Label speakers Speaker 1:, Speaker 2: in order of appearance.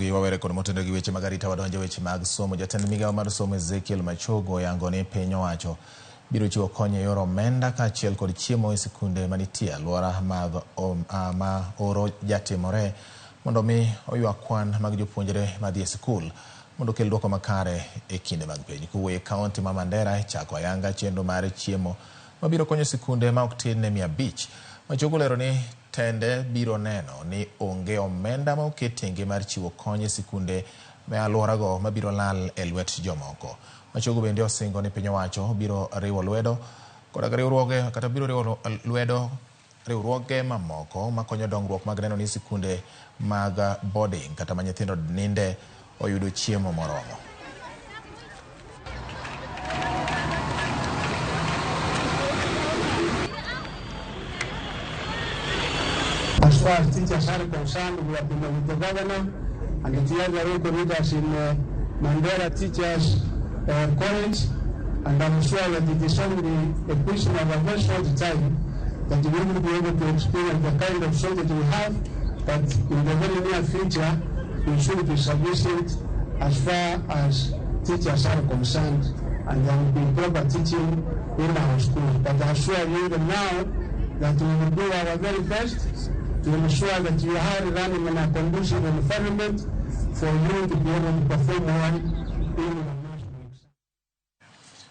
Speaker 1: Ramogi wawere kod motenore gi weche mag arita wadonjo weche mag somo. Jatend migawo mar somo Ezekiel Machogo oyango ni piny owacho biro chiwo kony e yor omenda kaachiel kod chiemo e sikunde manitie alwora mag ma oro jatimore mondo mi oywa kwan mag jopuonjre madhi e sikul mondo okel duoko makare e kinde mag penj. Kowuoyo e kaunti ma Mandera e chako ayanga chenro mar chiemo mabiro konyo sikunde ma ok tin ne 500. Machogo olero ni tende biro neno ni onge omenda ma oket tenge mar chiwo kony e sikunde me alworago mabiro lal e lwet jomoko. Machogo bende osingo ni piny owacho biro riwo lwedo koda riwruoge kata biro riwo lwedo riwruoge mamoko makonyo dongruok mag neno ni sikunde mag boarding kata ma nyithindo ninde oyudo chiemo moromo.
Speaker 2: As far as teachers are concerned, we have been with the governor and the other local leaders in Mandera Teachers College, and I'm sure that it is only a question of a very short time that we will be able to experience the kind of shortage we have, but in the very near future, we should be sufficient as far as teachers are concerned, and there will be proper teaching in our schools. But I assure you even now that we will do our very best to ensure that you are running in a conducive environment for you to be able to perform well in.